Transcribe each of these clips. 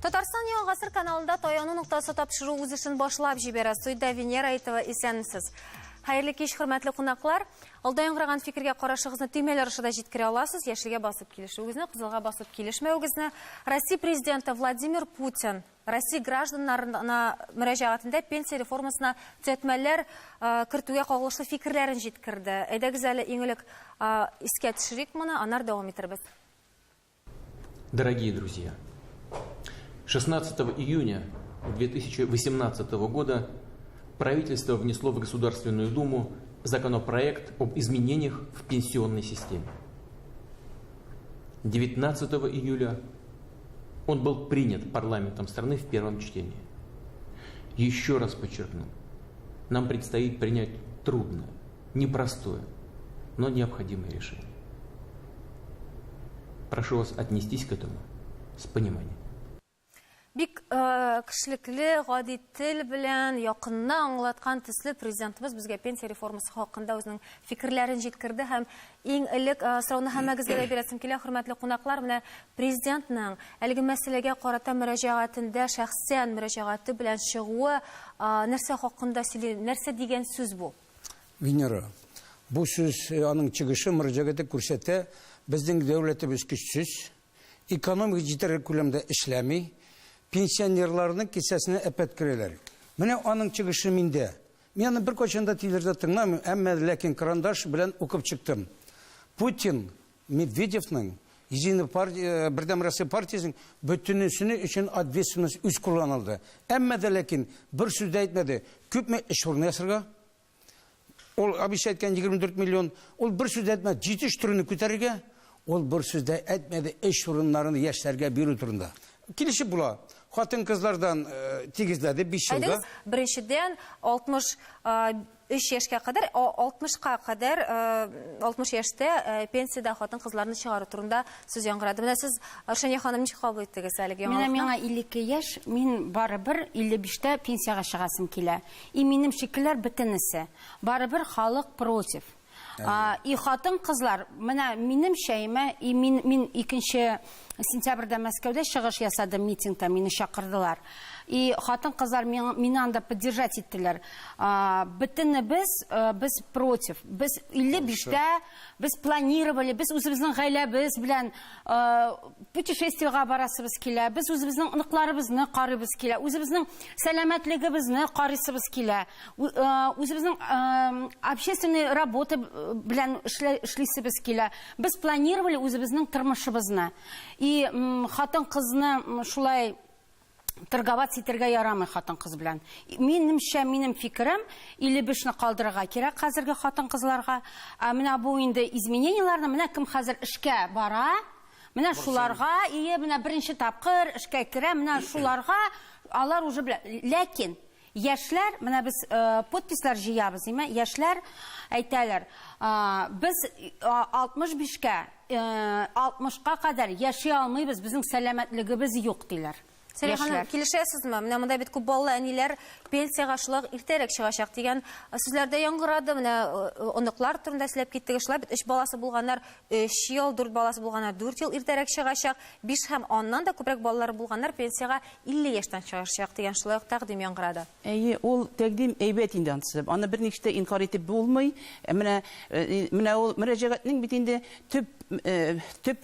Татарстан Яңа гасыр каналында Таяну ноктасы тапшыру үз эшен башлап җибәрә. Студиядә Венера Әйтова, исәнмесез. Хәерле кич, хөрмәтле кунаклар. Алда яңгыраган фикергә карашыгызны төймәләр аша да җиткерә аласыз. Яшелгә басып килешүегезне, кызылга басып килешмәвегезне. Россия Президенты Владимир Путин Россия гражданнарына мөрәҗәгатендә пенсия реформасына төзәтмәләр кертүгә кагылышлы фикерләрен җиткерде. Әйдәгез әле иң элек искә төшерик моны, аннары дәвам итербез. Дорогие друзья, 16 июня 2018 года правительство внесло в Государственную Думу законопроект об изменениях в пенсионной системе. 19 июля он был принят парламентом страны в первом чтении. Еще раз подчеркну, нам предстоит принять трудное, непростое, но необходимое решение. Прошу вас отнестись к этому с пониманием. Бик э, кешелекле, гади тел белән якыннан аңлаткан төсле президентыбыз безгә пенсия реформасы хакында үзенең фикерләрен җиткерде һәм иң элек э, сорауны һәммәгезгә дә бирәсем килә, хөрмәтле кунаклар, менә президентның әлеге мәсьәләгә карата мөрәҗәгатендә шәхсән мөрәҗәгате белән чыгуы э, нәрсә хакында сөйли, нәрсә дигән сүз бу? Венера, бу сүз аның чыгышы мөрәҗәгате күрсәтә, безнең дәүләтебез көчсез, Экономика җитәрлек күләмдә эшләми, пенсионерларның кесәсенә әпәт керәләр. Менә аның чыгышы миндә. Мин аны беркайчан да телевизорда тыңламыйм, әмма ләкин карандаш белән укып чыктым. Путин Медведевның Единая партия, Бердәм Россия партиясенең бөтенесене өчен ответственность үз кулына алды. Әмма дә ләкин бер сүз дә әйтмәде. Күпме эш урыны ясарга? Ул обещать иткән 24 миллион, ул бер сүз дә әйтмәде, җитештерүне күтәрергә, ул бер сүз дә әйтмәде эш урыннарын яшьләргә бирү турында. Килешеп була. Хатын-кызлардан тигезләде 5 елга. Әйдәгез, беренчедән, 63 яшькә кадәр, 60-ка кадәр, 60 яшьтә пенсиядән хатын-кызларны чыгару турында сүз яңгырады. Менә сез, Рушания ханым, ничек кабул иттегез әлеге Менә яңалыкны? миңа 52 яшь, мин барыбер 55-тә пенсиягә чыгасым килә. И минем шикелләр бөтенесе. Барыбер халык против. И хатын-кызлар, менә минем шәемә, и мин, мин икенче сентябрьдә Мәскәүдә чыгыш ясадым митингта, мине чакырдылар. И хатын-кызлар мине анда поддержать иттеләр. Бөтенебез, без против. Без 55-тә без планировали, без үзебезнең гаиләбез белән путешествиегә барасыбыз килә, без үзебезнең оныкларыбызны карыйбыз килә, үзебезнең сәламәтлегебезне карыйсыбыз килә, үзебезнең общественный работа белән эшлисебез килә. Без планировали үзебезнең тормышыбызны. И хатын-кызны шулай торговаться итәргә ярамый хатын-кыз белән. Минемчә, минем фикерем, 55-не калдырырга кирәк хәзерге хатын-кызларга. Ә менә бу инде изменениеләрне, менә кем хәзер эшкә бара, менә шуларга, ие, менә беренче тапкыр эшкә керә, менә шуларга алар уже белә. Ләкин яшьләр, менә без подписьлар җыябыз, име, яшьләр әйтәләр, без 65-кә, 60-ка кадәр яши алмыйбыз, безнең сәламәтлегебез юк, диләр. Сәлих ханым, килешәсезме? Менә монда бит күп балалы әниләр пенсиягә шулай ук иртәрәк чыгачак дигән сүзләр дә яңгырады. Менә оныклар турында сөйләп киттек. Шулай бит өч баласы булганнар өч ел, дүрт баласы булганнар дүрт ел иртәрәк чыгачак. Биш һәм аннан да күбрәк балалары булганнар пенсиягә 50 яшьтән чыгачак дигән шулай ук тәкъдим яңгырады. Әйе, ул тәкъдим әйбәт инде анысы. Аны берничек тә инкарь итеп булмый. Менә, менә ул мөрәҗәгатьнең бит инде Төп төп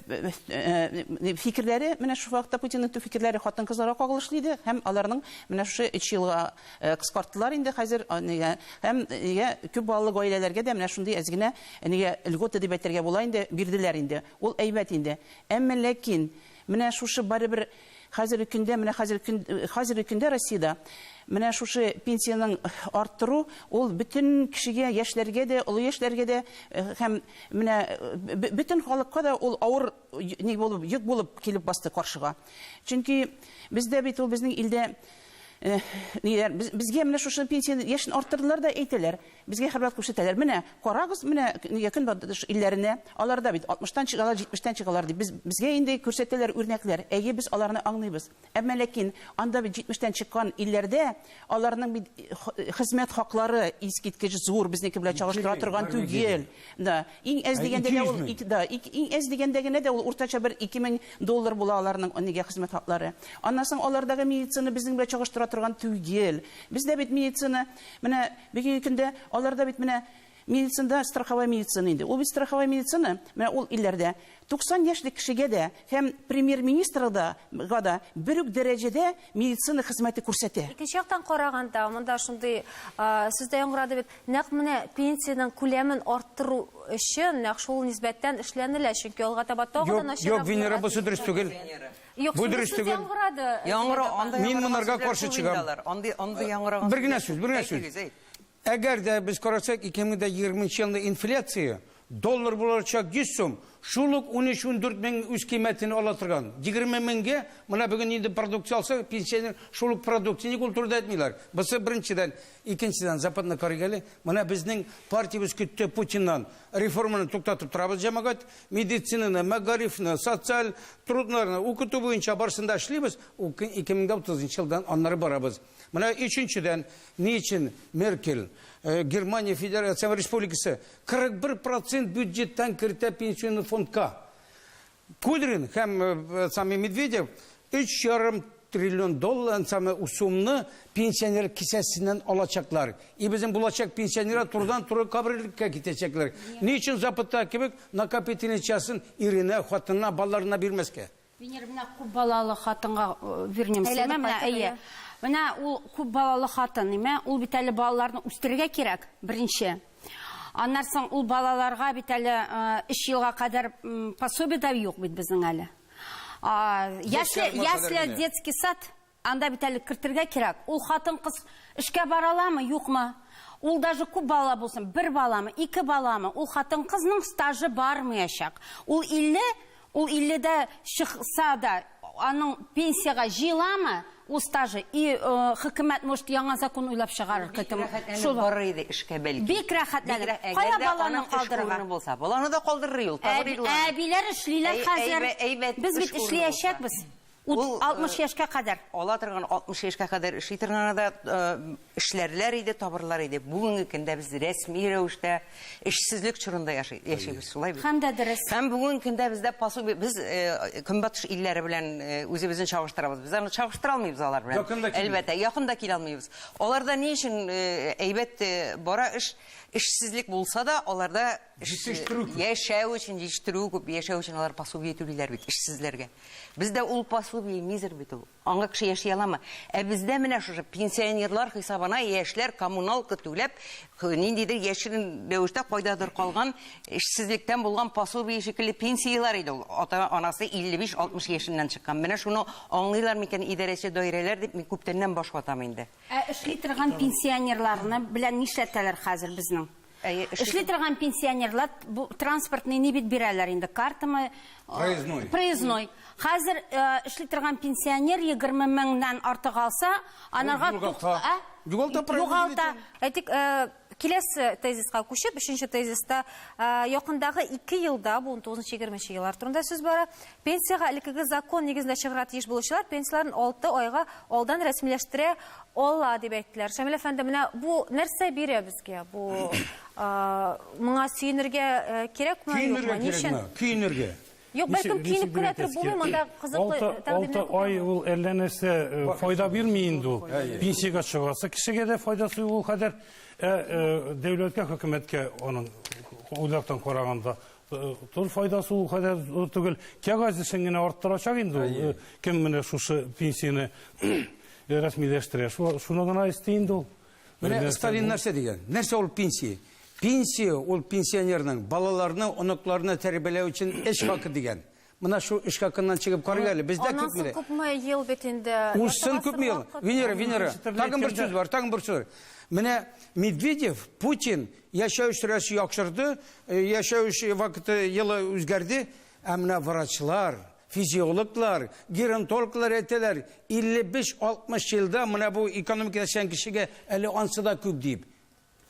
фикерләре менә шул вакытта Путинның төп фикерләре хатын-кызларга кагылышлы иде һәм аларның менә шушы өч елга кыскарттылар инде хәзер нигә һәм нигә күп балалы гаиләләргә дә менә шундый әз генә нигә льгота дип әйтергә була инде бирделәр инде. Ул әйбәт инде. Әмма ләкин менә шушы барыбер Хәзерге көндә, менә хәзерге көн, хәзерге көндә Россиядә менә шушы пенсиянең арттыру, ул бөтен кешегә, яшьләргә дә, олы яшьләргә дә һәм менә бөтен халыкка да ул авыр ни булып, йөк булып килеп басты каршыга. Чөнки бездә бит ул безнең илдә. ниләр, безгә менә шушы пенсия яшен арттырдылар да әйтәләр, безгә хөрмәт күрсәтәләр. Менә карагыз, менә нигә көнбатыш илләренә, аларда бит 60-тан чыгалар, 70-тән чыгалар дип. Без безгә инде күрсәтәләр үрнәкләр. Әйе, без аларны аңлыйбыз. Әмма ләкин анда бит 70-тән чыккан илләрдә аларның бит хезмәт хаклары искиткеч зур, безнеке белән чагыштыра торган түгел. Да, иң әз дигәндә дә ул, да, иң әз дигәндә генә дә ул уртача бер 2000 доллар була аларның нигә хезмәт хаклары. Аннан соң алардагы медицина безнең белән чагыштыра торган түгел. Бездә бит медицина, менә бүгенге көндә аларда бит менә медицинада страховая медицина инде. Ул бит страховая медицина, менә ул илләрдә 90 яшьлек кешегә дә һәм премьер-министрга да, га да бер үк дәрәҗәдә медицина хезмәте күрсәтә. Икенче яктан караганда, монда шундый сүз дә яңгырады бит, нәкъ менә пенсиянең күләмен арттыру өчен нәкъ шул нисбәттән эшләнелә, чөнки алга таба тагы да начаррак. Юк, Венера, бусы дөрес түгел. Юк, Бу дөрес түгел. Яңгырады. Яңгыра, анда Мин монарга каршы чыгам. Андый, андый яңгыраган. Бер генә сүз, бер генә сүз. Әгәр дә без карасак, 2020 елны инфляция доллар булачак 100 сум, шул ук 13-14 мең үз кыйммәтен ала торган. 20 меңгә менә бүген инде продукция алса, пенсионер шул ук продукция ник ул турыда әйтмиләр. Бусы беренчедән, икенчедән Западны карыйк әле. Менә безнең партиябез көтте Путиннан реформаны туктатып торабыз, җәмәгать, медицинаны, мәгарифны, социаль трудларны укыту буенча барысын да эшлибез, 2030 елдан аннары барабыз. Менә өченчедән, ни өчен Меркель, Германия Федерация Республикасы 41 процент бюджеттан кертә пенсионный фондка. Кудрин һәм сами Медведев 3,5 триллион доллар сами сумны пенсионер кесәсеннән алачаклар. И безнең булачак пенсионерлар турыдан-туры каберлеккә китәчәкләр. Ни өчен Западта кебек накопительный часын иренә, хатынына, балаларына бирмәскә? Венера, менә күп балалы хатынга вернемся. Әйләнеп Менә, кайтып, әйе. әйе. Менә ул күп балалы хатын, ниме? Ул бит әле балаларны үстерергә кирәк, беренче. Аннан соң ул балаларга бит әле 3 елга кадәр пособие да юк бит безнең әле. Ясле, ясле детский сад, анда бит әле кертергә кирәк. Ул хатын-кыз эшкә бара аламы, юкмы? Ул даже күп бала булсын, бер баламы, ике баламы, ул хатын-кызның стажы бармаячак. Ул 50, ул 50-дә чыкса да, аның пенсияга җыеламы ул стажы? И хөкүмәт, может, яңа закон уйлап чыгарыр к этому. Шул барыр иде эшкә бәлки. Бик рәхәтләнеп. Кая баланы калдырырга? Булса, баланы да калдырыр юл, табыр иде. Әбиләр эшлиләр хәзер. Без бит эшләячәкбез. Ул 60 яшькә кадәр. Ала торган 60 яшькә кадәр эшли торган да эшләрләр иде, табырлар иде. Бүгенге көндә без рәсми рәвештә эшсезлек чорында яшибез, шулай бит. Һәм дә дөрес. Һәм бүгенге көндә бездә пособие, без көнбатыш илләре белән үзебезне чагыштырабыз. Без аны чагыштыра алмыйбыз алар белән. Якын да килми. Әлбәттә, якын да килә алмыйбыз. Аларда ни өчен әйбәт бара эш, эшсезлек булса да, аларда Җитештерү күп. Яшәү өчен җитештерү күп, яшәү өчен алар пособие түлиләр бит эшсезләргә. Бездә ул пособие мизер бит ул. Аңа кеше яши аламы? Ә бездә менә шушы пенсионерлар хисабына яшьләр коммуналка түләп, ниндидер яшерен рәвештә кайдадыр калган эшсезлектән булган пособие шикелле пенсияләр иде ул. Ата анасы 55-60 яшеннән чыккан. Менә шуны аңлыйлар микән идарәче даирәләр дип мин күптәннән баш ватам инде. Ә эшли торган пенсионерларны белән нишләтәләр хәзер безнең? Эшли торган пенсионерлар бу транспортны ни бит бирәләр инде, картамы? Проездной. Проездной. Хәзер эшли торган пенсионер 20 меңнән артык алса, анарга Югалта. Югалта проездной. Югалта. Әйтик, киләсе тезиска күчеп, өченче тезиста якындагы 2 елда, бу 19-20 еллар турында сүз бара, пенсияга элеккеге закон нигезендә чыгарга тиеш булучылар пенсияләрен 6 айга алдан рәсмиләштерә ала дип әйттеләр. Шамил әфәнде, менә бу нәрсә бирә безгә? Бу моңа сөенергә кирәкме, юкмы? Көенергә кирәкме? Көенергә. Юк, бәлкем киенеп кенә торып булмый, монда кызыклы тәкъдимнәр 6 ай ул әллә нәрсә файда бирми инде ул. Пенсиягә чыгасы кешегә дә файдасы юк ул кадәр. Дәүләткә, хөкүмәткә аның уйлактан караганда тур файдасы ул кадәр зур түгел. Кәгазь эшен генә арттырачак инде ул. Кем менә шушы пенсияне рәсмиләштерә, шуны гына исти инде ул. Менә Сталин нәрсә дигән? Нәрсә ул пенсия? Пенсия ул пенсионерның балаларны, оныкларны тәрбияләү өчен эш хакы дигән. Менә шу эш хакыннан чыгып карыйк әле. Бездә Аннан күпме? соң күпме ел бит инде? Узсын күпме ел? Венера, Венера, тагын бер сүз бар, тагын бер сүз. Менә Медведев, Путин яшәү сөрәсе яхшырды, яшәү вакыты елы үзгәрде, ә менә врачлар, Физиологлар, геронтологлар әйтәләр, 55-60 елда менә бу экономикада эшләгән кешегә әле ансы да күп дип.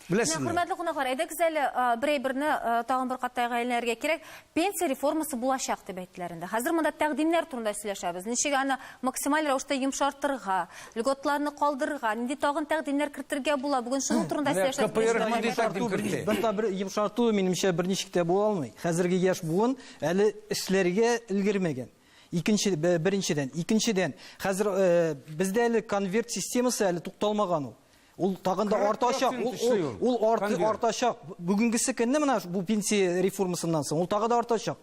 Беләсезме? Менә, хөрмәтле кунаклар, әйдәгез әле бер әйберне тагын бер кат тәгаенләргә кирәк. Пенсия реформасы булачак дип әйттеләр инде. Хәзер монда тәкъдимнәр турында сөйләшәбез. Ничек аны максималь рәвештә йомшартырга, льготларны калдырырга, нинди тагын тәкъдимнәр кертергә була? Бүген шуның турында Менә сөйләшәбез. КПРФ мондый тәкъдим кертте. Бер бер йомшарту, минемчә, берничек тә була алмый. Хәзерге яшь буын әле эшләргә өлгермәгән. Икенче, беренчедән. Икенчедән, хәзер бездә әле конверт системасы әле тукталмаган ул. Ул тагын да артачак, ул, ул, ул артачак. Бүгенгесе көнне менә бу пенсия реформасыннан соң ул тагы да артачак.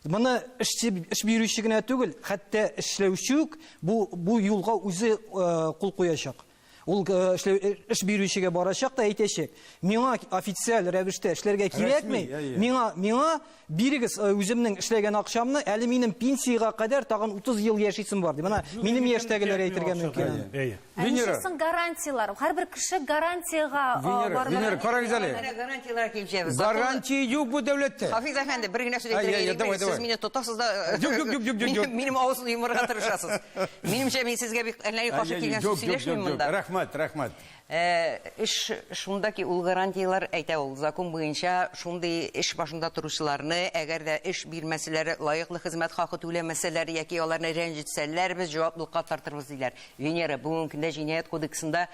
Моны эшче, эш бирүче генә түгел, хәтта эшләүче үк бу, бу юлга үзе кул куячак. Ул эшләү, эш бирүчегә барачак та әйтәчәк: "Миңа официаль рәвештә эшләргә кирәкми, миңа миңа бирегез үземнең эшләгән акчамны, әле минем пенсиягә кадәр тагын 30 ел яшисем бар", ди. Менә минем яшьтәгеләр әйтергә мөмкин. Ә ничек соң гарантияләр? Һәрбер кеше гарантиягә Венера, Венера, карагыз әле. Менә гарантияләргә килеп җитәбез. Гарантия юк бу дәүләттә. Хафиз әфәнде, бер генә сүз әйтергә ирек Сез мине тотасыз да, Юк, юк, юк, юк, юк. Минем авызны йомырга тырышасыз. Минемчә, мин сезгә бик әллә ни каршы килгән сүз сөйләшмим монда. Рәхмәт, рәхмәт. Эш шунда ки, ул гарантияләр әйтә ул, закон буенча шундый эш башында торучыларны, әгәр дә эш бирмәсәләр, лаеклы хезмәт хакы түләмәсәләр яки аларны рәнҗетсәләр, без җаваплылыкка тартырбыз диләр. Венера, бүгенге көндә җинаять кодексында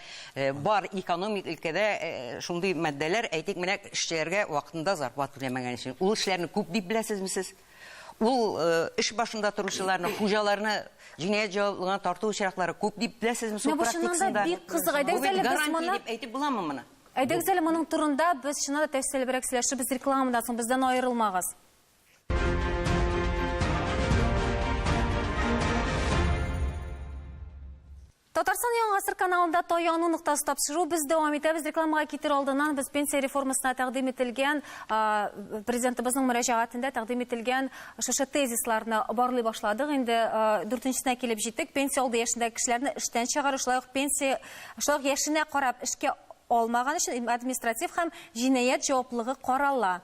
бар экономик өлкәдә шундый маддәләр, әйтик, менә эшчеләргә вакытында зарплата түләмәгән өчен. Ул эшләрне күп дип беләсезме сез? Ул эш башында торучыларны, хуҗаларны җинаять җаваплылыгына тарту очраклары күп дип беләсезме суд практикасында? Бу чыннан да бик кызык. Әйдәгез әле без моны дип әйтеп буламы моны? Әйдәгез әле моның турында без чыннан да тәфсилләбрәк сөйләшербез рекламадан соң, бездән аерылмагыз. Татарстан Яңа гасыр каналында Таяну ноктасы тапшыру без дәвам итәбез. Рекламага китер алдыннан без пенсия реформасына тәкъдим ителгән, президентыбызның мөрәҗәгатендә тәкъдим ителгән шушы тезисларны барлый башладык. Инде дүртенчесенә килеп җиттек. Пенсия алды яшендәге кешеләрне эштән чыгару, шулай ук пенсия, шулай ук яшенә карап эшкә алмаган өчен административ һәм җинаять җаваплылыгы карала.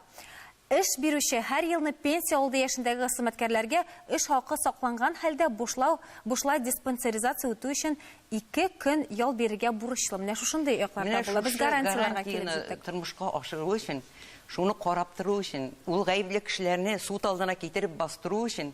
Эш бирүче һәр елны пенсия алды яшендәге хезмәткәрләргә эш хакы сакланган хәлдә бушлау, бушлай диспансеризация үтү өчен 2 көн ял бирергә бурычлы. Менә шушындый якларда була. Без гарантияләргә килеп җиттек. Тормышка ашыру өчен, шуны карап тору өчен, ул гаепле кешеләрне суд алдына китереп бастыру өчен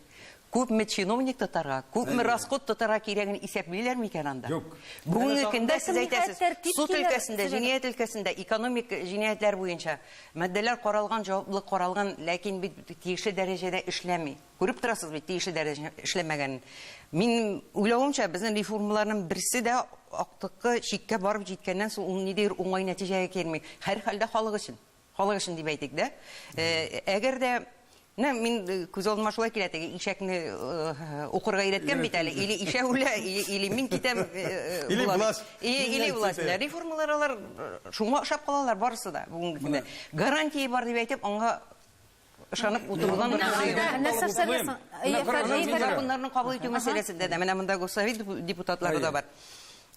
күпме чиновник тотарга, күпме расход тотарга кирәген исәплиләр микән анда? Юк. Бүгенге көндә сез әйтәсез, суд өлкәсендә, җинаять өлкәсендә, экономик җинаятьләр буенча маддәләр каралган, җаваплылык каралган, ләкин бит тиешле дәрәҗәдә эшләми. Күреп торасыз бит тиешле дәрәҗәдә эшләмәгәнен. Мин уйлавымча, безнең реформаларның берсе дә актыккы чиккә барып җиткәннән соң ул ниндидер уңай нәтиҗәгә килми. Һәрхәлдә халык өчен. Халык өчен дип әйтик дә. Әгәр дә Менә мин күз алдыма шулай килә, теге ишәкне укырга өйрәткән бит әле, или ишәк үлә, или мин китәм. Или власть. Или власть. Реформалар алар шуңа ошап калалар барысы да бүгенге көндә. Гарантия бар дип әйтеп, аңа ышанып утырудан законнарны кабул итү мәсьәләсендә дә менә монда Госсовет депутатлары да бар.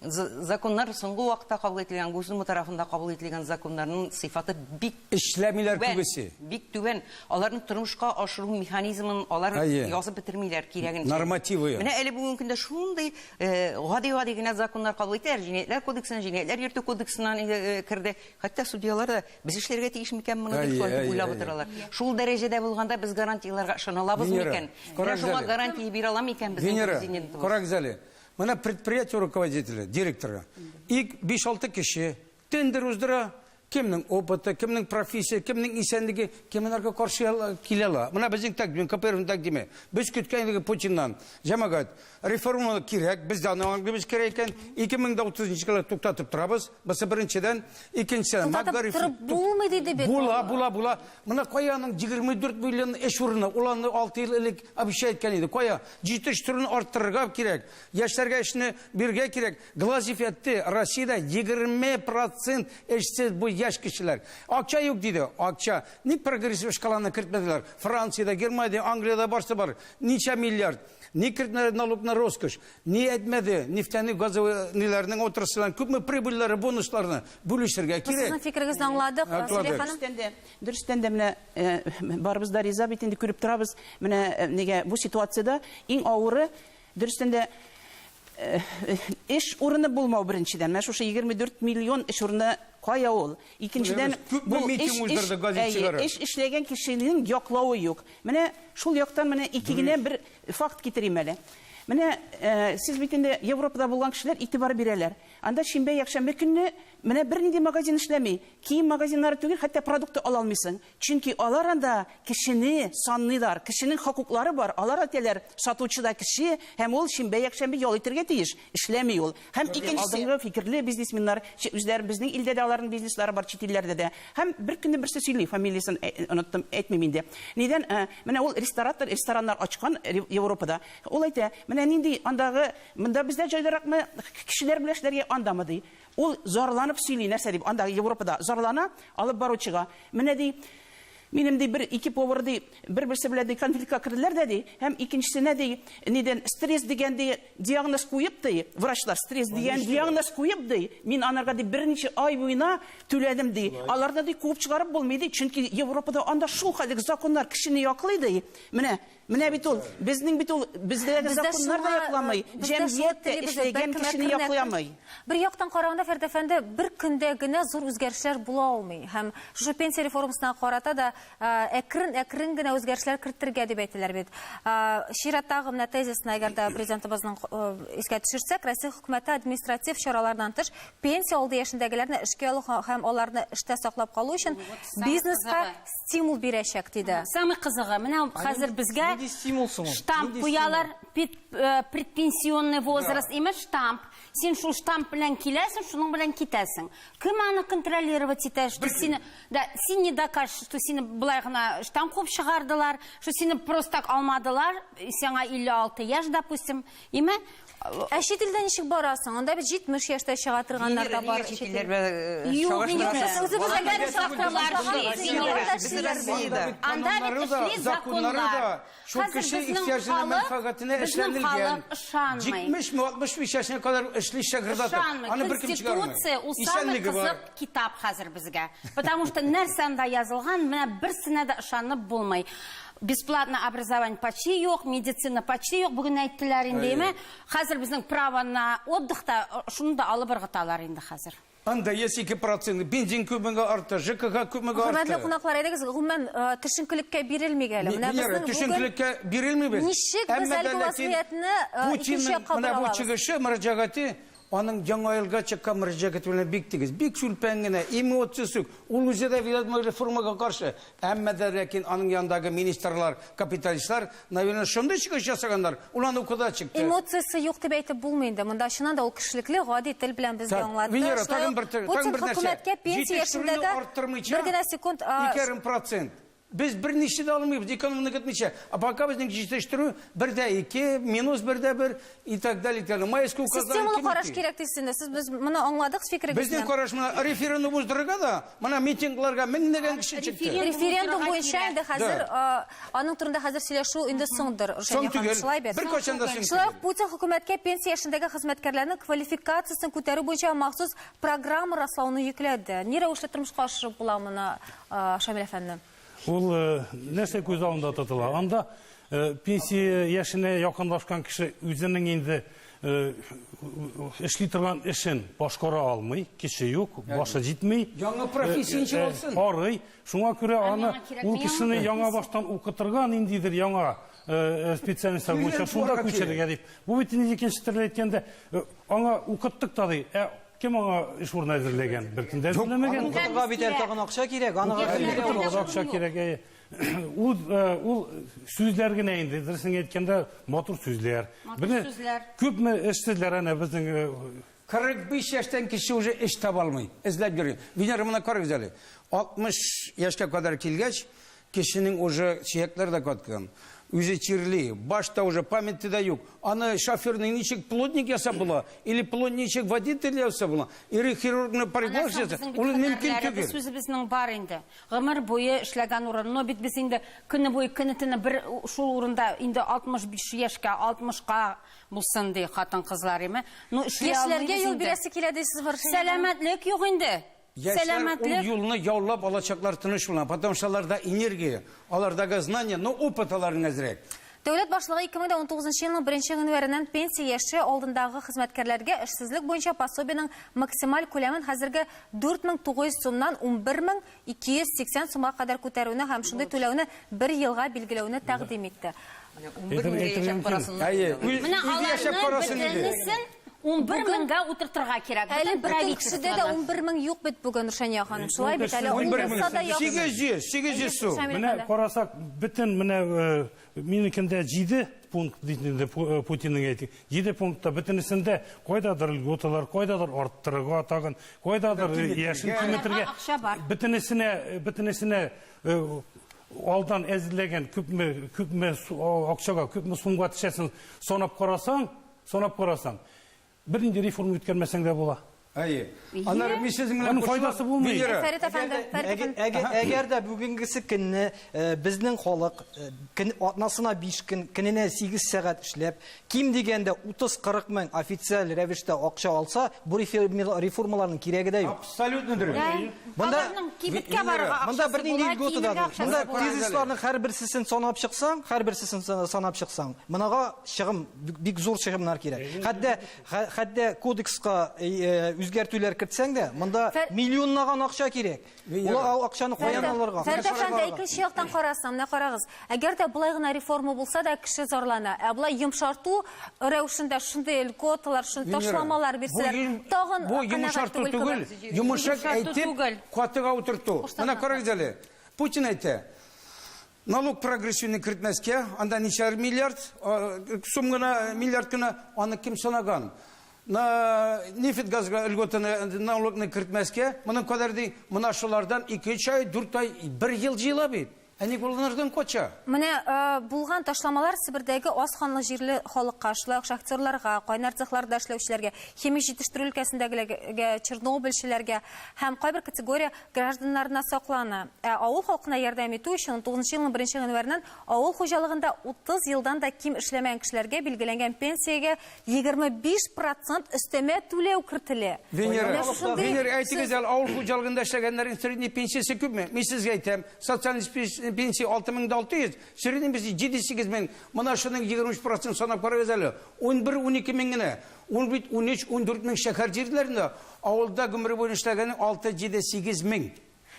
Законнар соңгы вакытта кабул ителгән, Госдума тарафында кабул ителгән законнарның сыйфаты бик эшләмиләр күбесе. Бик түбән. Аларның тормышка ашыру механизмын алар язып бетермиләр кирәген. Нормативы. Менә әле бүгенге көндә шундый гади-гади генә законнар кабул итәләр. Җинаятьләр кодексына, җинаятьләр йөртү кодексына керде. Хәтта судьялар да без эшләргә тиеш микән моны дип шулай уйлап утыралар. Шул дәрәҗәдә булганда без гарантияләргә ышана алабыз микән? Менә шуңа гарантия бирә ала микән безнең президентыбыз? Карагыз әле. Менә предприятие руководителе, директоры, 5-6 кеше тендер уздыра, кемнең опыты, кемнең профессия, кемнең исәнлеге, кем аларга каршы килә ала. Менә безнең тәкъдим, КПРФның тәкъдиме. Без көткән идек Путиннан. Җәмәгать, реформа кирәк, без дә аны аңлыйбыз кирәк икән. 2030 елга туктатып торабыз. Бусы беренчедән, икенчедән, Туктатып торып булмый диде бит. Була, була, була. Менә кая аның 24 миллион эш урыны, ул аны 6 ел элек обещать иткән иде. Кая? Җитештерүне арттырырга кирәк. Яшьләргә эшне бирергә кирәк. Глазьев әйтте, Россиядә 20% эшсез бу яшь кешеләр. Акча юк диде. Акча. Ник прогрессив шкаланы кертмәделәр? Франциядә, Германиядә, Англиядә барсы бар. Ничә миллиард. Ник кертмәделәр налог на роскошь? Ни әйтмәде нефтяный газовый ниләрнең отрасльләрен күпме прибыльләре, бонусларны бүлешергә кирәк. Сезнең фикерегезне аңладык, Сөләйх ханым. Дөрестән дә, дөрестән дә менә барыбыз да риза бит инде күреп торабыз. Менә нигә бу ситуациядә иң авыры дөрестән дә эш урыны булмау беренчедән. Менә шушы 24 миллион эш урыны кая ул? Икенчедән, бу эш, эш, эш эшләгән кешенең яклавы юк. Менә шул яктан менә ике генә бер факт китерим әле. Менә сез бит инде Европада булган кешеләр игътибар бирәләр. Анда шимбә, якшәмбе көнне менә бернинди магазин эшләми. Кием магазиннары түгел, хәтта продукты ала алмыйсың. Чөнки алар анда кешене санныйлар, кешенең хокуклары бар. Алар әйтәләр, сатучы да кеше һәм ул шимбә, якшәмбе ял итәргә тиеш. Эшләми ул. Һәм икенчесе, алдынгы фикерле бизнесменнар, үзләре безнең илдә дә аларның бизнеслары бар, чит илләрдә дә. Һәм бер көнне берсе сөйли, фамилиясен оныттым, әйтмим инде. Нидән, менә ул ресторатор, рестораннар ачкан Европада. Ул әйтә, менә нинди андагы, монда бездә җайлыракмы, кешеләр белән эшләргә андамы, ди. Ул зарланып сөйли, нәрсә дип, андагы Европада зарлана, алып баручыга. Менә ди, минем ди бер ике повар ди, бер-берсе белән ди конфликтка керделәр дә ди, һәм икенчесенә ди, нидән стресс дигән ди диагноз куеп ди, врачлар стресс дигән диагноз куеп ди, мин анарга ди берничә ай буена түләдем ди. Аларны ди куып чыгарып булмый ди, чөнки Европада анда шул хәтлек законнар кешене яклый ди. Менә Менә бит ул, безнең бит ул, бездәге законнар да якламый, җәмгыять тә эшләгән кешене якламый. Бер яктан караганда, Фәрит әфәнде, бер көндә генә зур үзгәрешләр була алмый. Һәм шушы пенсия реформасына карата да әкрен-әкрен генә үзгәрешләр кертергә дип әйтәләр бит. Чираттагы менә тезисны, әгәр дә президентыбызның искә төшерсәк, Россия хөкүмәте административ чаралардан тыш пенсия алды яшендәгеләрне эшкә алу һәм аларны эштә саклап калу өчен бизнеска стимул бирәчәк, диде. Самый кызыгы, менә хәзер безгә штамп куялар, предпенсионный возраст, имеш штамп. Син шул штамп белән киләсең, шуның белән китәсең. Кем аны контролировать итә, что сине, да, син не докажешь, что сине болай гына штамп куып чыгардылар, что сине просто так алмадылар, сиңа 56 яшь, допустим, име? Ә чит илдә ничек барасың? Анда бит 70 яшьтә чыга торганнар да бар. Чит илләр белән чагыштырасың. Анда бит эшли законнар. Шул кеше ихтыяҗына, мәнфәгатенә эшләнелгән. 70 ме 65 яшенә кадәр эшли шәгырдатып. Аны беркем чыгармый. Конституция ул самый кызык китап хәзер безгә. Потому что нәрсә анда язылган, менә берсенә дә ышанып булмый. Бесплатно образование почти юк, медицина почти юк, бүген әйттеләр инде, әйме? Хәзер безнең право на отдых та, шуны да алып ыргыталар инде хәзер. НДС 2%, бензин күпмегә артты, ЖКХ күпмегә артты. Хөрмәтле кунаклар, әйдәгез, гомумән, төшенкелеккә бирелмик әле. Менә безнең төшенкелеккә бирелмибез. Ничек без әлеге вазгыятьне икенче якка Менә бу чыгышы, мөрәҗәгате аның Яңа елга чыккан мөрәҗәгате белән бик тигез, бик сүлпән генә, эмоциясе юк. Ул үзе дә видимо реформага каршы. Әмма дә ләкин аның янындагы министрлар, капиталистлар, наверное, шундый чыгыш ясаганнар, ул аны укуда чыкты. Эмоциясе юк дип әйтеп булмый инде. Монда чыннан да ул кешелекле, гади тел белән безгә аңлатты. Венера, тагын бер Путин хөкүмәткә пенсия яшендә дә бер генә секунд 2,5%. Без берничә дә алмыйбыз, экономиканы көтмичә. А пока безнең җитештерү 1,2, минус 1,1 и так далее, и так далее. Майский указларын Системалы караш кирәк дисез инде. Сез без моны аңладык фикерегезне. Безнең караш менә референдум уздырырга да, менә митингларга меңләгән кеше чыкты. Референдум буенча инде хәзер аның турында хәзер сөйләшү инде соңдыр. Соң түгел. Беркайчан да соң түгел. Шулай ук Путин хөкүмәткә пенсия яшендәге хезмәткәрләрнең квалификациясен күтәрү буенча махсус программа раслауны йөкләде. Ни рәвешле тормышка ашырып була моны, Шамил әфәнде? Ул нәрсә күз алдында тотыла? Анда пенсия яшенә якынлашкан кеше үзенең инде эшли торган эшен башкара алмый, кеше юк, башы җитми. Яңа профессия ничек алсын? Арый. Шуңа күрә аны ул кешене яңа баштан укытырга, ниндидер яңа специальностьлар буенча шунда күчерергә дип. Бу бит инде икенче төрле әйткәндә, аңа укыттык та ди, ә кем аңа эш урыны әзерләгән? Беркем дә әзерләмәгән. Укытырга бит әле тагын акча кирәк, аны укытырга акча кирәк, әйе. Ул ул сүзләр генә инде, дөресен әйткәндә, матур сүзләр. Матур сүзләр. Күпме эшсезләр әнә безнең 45 яшьтән кеше уже эш таба алмый, эзләп йөри. Венера, моны карагыз әле. 60 яшькә кадәр килгәч, кешенең уже сөякләре дә каткан. Үзе чирли, башта уже памяти да юк. Аны шоферны ничек плотник ясап була, или плотник ничек водитель ясап була, или хирургны парикмахер ясап, ул мөмкин түгел. Без үзебезнең бар инде. Гомер буе эшләгән урын. Но бит без инде көне буе көне төне бер шул урында инде 65 яшькә, 60-ка булсын ди хатын-кызлар, име. Ну эшли Яшьләргә юл бирәсе килә дисез, Сәламәтлек юк инде. Яшьләр ул юлны яулап алачаклар тыныч була, потому что аларда энергия, алардагы знания, но опыт аларның әзрәк. Дәүләт башлыгы 2019 елның 1 гыйнварыннан пенсия яше алдындагы хезмәткәрләргә эшсезлек буенча пособиенең максималь күләмен хәзерге 4900 сумнан 11280 сумга кадәр күтәрүне һәм шундый түләүне бер елга билгеләүне тәкъдим итте. Менә аларны бөтенесен 11 меңгә утыртырга кирәк. Әле бөтен кешедә дә 11 мең юк бит бүген, Рушания ханым. Шулай бит әле ул булса да яхшы. 800, 800 сум. Менә карасак, бөтен менә минекендә 7 пункт дип инде Путинның әйтте. 7 пунктта бөтенесендә кайдадыр льготалар, кайдадыр арттырырга тагын, кайдадыр яшен киметергә. Бөтенесенә, бөтенесенә алдан әзерләгән күпме, күпме акчага, күпме сумга төшәсен санап карасаң, санап карасаң, бернинди реформа үткәрмәсәң дә була. Әйе. Аннары мин сезнең белән Аның файдасы булмый. Фәрит әфәнде, Фәрит әфәнде. Әгәр дә бүгенгесе көнне безнең халык көн атнасына 5 көн, көненә 8 сәгать эшләп, ким дигәндә 30-40 мең официаль рәвештә акча алса, бу реформаларның кирәге дә юк. Абсолютно дөрес. Монда кибеткә барырга Монда бернинди льгота да юк. Монда тезисларның һәрберсен санап чыксаң, һәрберсен санап чыксаң, монага чыгым бик зур чыгымнар кирәк. Хәтта хәтта кодекска үзгәртүләр кертсәң дә, монда миллионлаган акча кирәк. Ул акчаны каян алырга? Фәрит әфәнде, икенче яктан карасаң, менә карагыз. Әгәр дә болай гына реформа булса да, кеше зарлана. Ә болай йомшарту рәвешендә шундый льготалар, шундый ташламалар бирсәләр, тагын бу йомшарту түгел, йомшак әйтеп, катыга утырту. Менә карагыз әле. Путин әйтә, налог прогрессивный кертмәскә, анда ничәр миллиард сум гына, миллиард кына, аны кем санаган? На нефть газга льготаны налогны кертмәскә, моның кадәр ди, менә шулардан 2-3 ай, 4 ай, 1 ел җыела бит. Ә ник улардан кача? Менә булган ташламалар Себердәге аз ханлы җирле халыкка, шулай ук шахтерларга, кайнар цехларда эшләүчеләргә, химик җитештерү өлкәсендәгеләргә, чернобыльчеләргә һәм кайбер категория гражданнарына саклана. Ә авыл халкына ярдәм итү өчен 19 елның 1 гыйнварыннан авыл хуҗалыгында 30 елдан да ким эшләмәгән кешеләргә билгеләнгән пенсиягә 25% өстәмә түләү кертелә. Венера, Венера, әйтегез әле, авыл хуҗалыгында эшләгәннәрнең средний пенсиясе күпме? Мин сезгә әйтәм, социаль пенсия 6600, средний пенсия 7-8 мең. Менә шуның 23% санап карагыз әле. 11-12 мең генә. Ул бит 13-14 мең шәһәр җирләрендә, авылда гомере буена эшләгәннең 6-7-8 мең.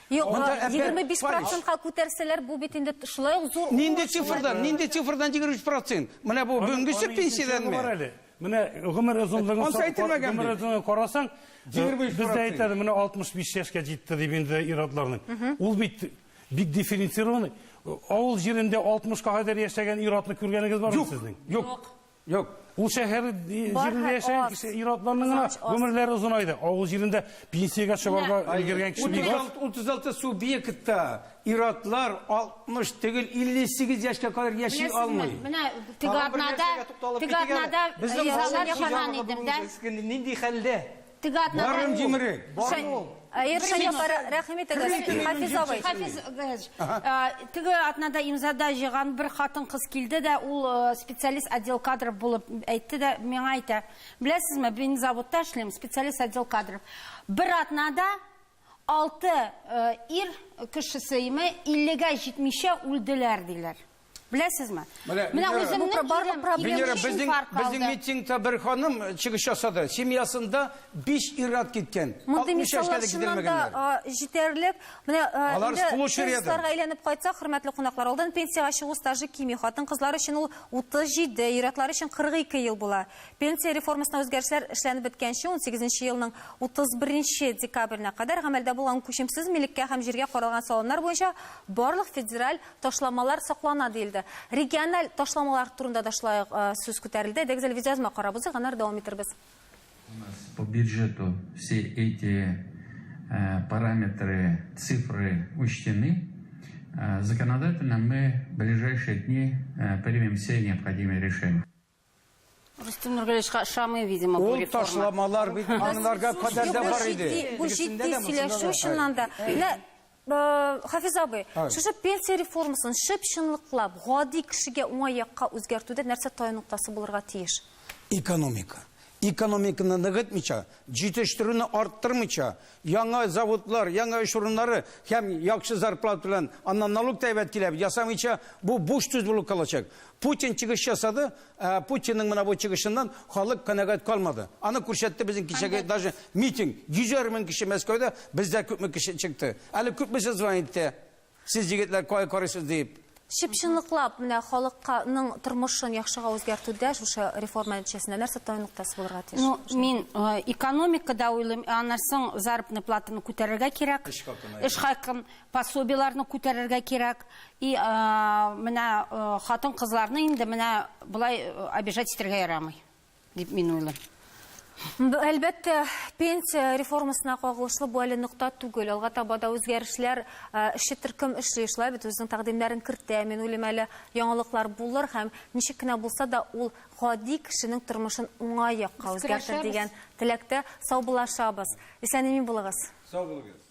Юк, 25%-ка күтәрсәләр, бу бит инде шулай ук зур. Нинди цифрдан? Нинди цифрдан 23%? Менә бу бүгенгесе пенсиядәнме? Менә гомер озынлыгын карасаң, бездә әйтәде, менә 65 яшькә җитте дип инде ир-атларның. Ул бит бик дифференцированный. Авыл җирендә 60-ка кадәр яшәгән ир-атны күргәнегез бармы сезнең? Юк. Юк. Ул шәһәр җирендә яшәгән кеше ир-атларның гына гомерләре озынайды. Авыл җирендә пенсиягә чыгарга өлгергән кеше бик аз. 36 субъектта ир-атлар 60 түгел 58 яшькә кадәр яши алмый. Менә теге атнада, теге атнада имзалар җыйган идем дә. Нинди хәлдә? Теге атнада Барым җимерек. Рушания апа, рәхим итегез. Хафиз абый. Хафиз, теге атнада имзада җыйган бер хатын-кыз килде дә, ул специалист отдел кадров булып әйтте дә, миңа әйтә. Беләсезме, мин заводта эшлим, специалист отдел кадров. Бер атнада 6 ир кешесе име 50-гә җитмичә үлделәр диләр. Беләсезме? Менә үземнең барлык проблема. Безнең митингта бер ханым чыгыш ясады. Семьясында 5 ир-ат киткән. Мондый мисаллар чыннан да җитәрлек. Менә инде тезисларга әйләнеп кайтсак, хөрмәтле кунаклар, алдан пенсиягә чыгу стажы кими. Хатын-кызлар өчен ул 37, ир-атлар өчен 42 ел була. Пенсия реформасына үзгәрешләр эшләнеп беткәнче 18 елның 31 декабренә кадәр гамәлдә булган күчемсез милеккә һәм җиргә каралган салымнар буенча барлык федераль ташламалар саклана диелде. Региональ ташламалар турында да шулай сүз күтәрелде. Әйдәгез әле видеоязма карап узыйк, аннары дәвам итербез. У нас по бюджету все эти параметры, цифры учтены. Законодательно мы в ближайшие дни примем все необходимые решения. Рөстәм Нургалиевичка ошамый, видимо, бу Ул реформа. ташламалар бит аңларга кадәр дә бар иде. Бу җитди сөйләшү чыннан да. Менә э, Хафиз абый, шушы пенсия реформасын чып-чынлыклап, гади кешегә уңай якка үзгәртүдә нәрсә таяну ноктасы булырга тиеш? Экономика. Экономиканы ныгытмыйча, җитештерүне арттырмыйча, яңа заводлар, яңа эш урыннары һәм яхшы зарплата белән аннан налог та әйбәт килә, ясамыйча, бу буш сүз булып калачак. Путин чыгыш ясады, ә Путинның менә бу чыгышыннан халык канәгать калмады. Аны күрсәтте безнең кичәге даже митинг, йөзәр мең кеше Мәскәүдә, бездә күпме кеше чыкты. Әле күпмесе звонит итә. Сез егетләр кая карыйсыз диеп. Чып-чынлыклап менә халыкның тормышын яхшыга үзгәртүдә шушы реформа нәтиҗәсендә нәрсә таяну ноктасы булырга тиеш? Ну, мин э, экономикада уйлыйм, аннан соң заработная платаны күтәрергә кирәк. Эш хакын, Эш хакын, пособиеләрне күтәрергә кирәк. И менә хатын-кызларны инде менә болай обижать итәргә ярамый, дип мин уйлыйм. Әлбәттә, пенсия реформасына кагылышлы бу әле нокта түгел. Алга таба да үзгәрешләр, эшче төркем эшли, шулай бит, үзенең тәкъдимнәрен кертә. Мин уйлыйм, әле яңалыклар булыр һәм ничек кенә булса да ул гади кешенең тормышын уңай якка үзгәртер дигән теләктә саубуллашабыз. Исән-имин булыгыз. Сау булыгыз.